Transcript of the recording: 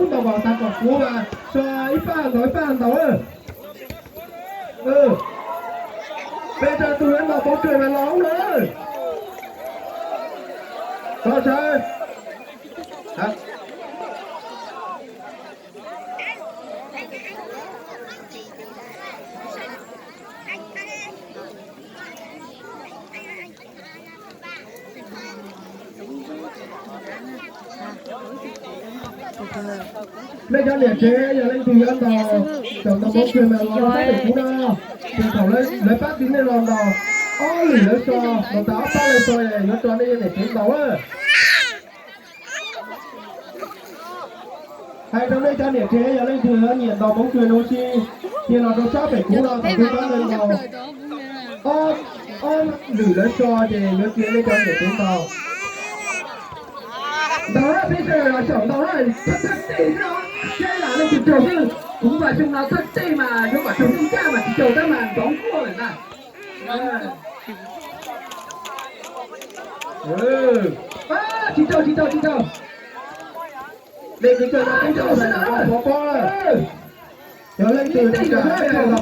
Ntaus kom tas kom kuv mas so ib pab ntaus ib pab ntaus. Peb rau tus yuav ntaus pov kws mas los na. Tau sawv. Nej cov niam tsev yog leej twg yuav ntaus, xyaum ntaus pov kws mas los rau sab pem kuv no, ces thaum lawv pab txiv neej los ntaus, ob lwm lawv so, ntaus tas ob pab lawv so yuav tso nej yog niam tsev ntaus. Hais rau nej cov niam tsev yog leej twg nyiam ntaus pov kws no sis, cia los rau sab pem kuv no thaum twg pab lawv ntaus, ob lwm lawv so ces yuav cia nej cov niam tsev ntaus. Ntaus peb sawv daws los xyaum ntaus, thawj thawj tej xwb, saib lam leej twg raug xwb. Kuv mas xyoo no thawj tej mas yuav kom raug neej caj mas tsis raug tab mas ntxoov kuaj lawm na. Tsis raug, tsis raug, tsis raug. Nej kwv tij no peb cov pov pob, yog leej twg tsis kam peb los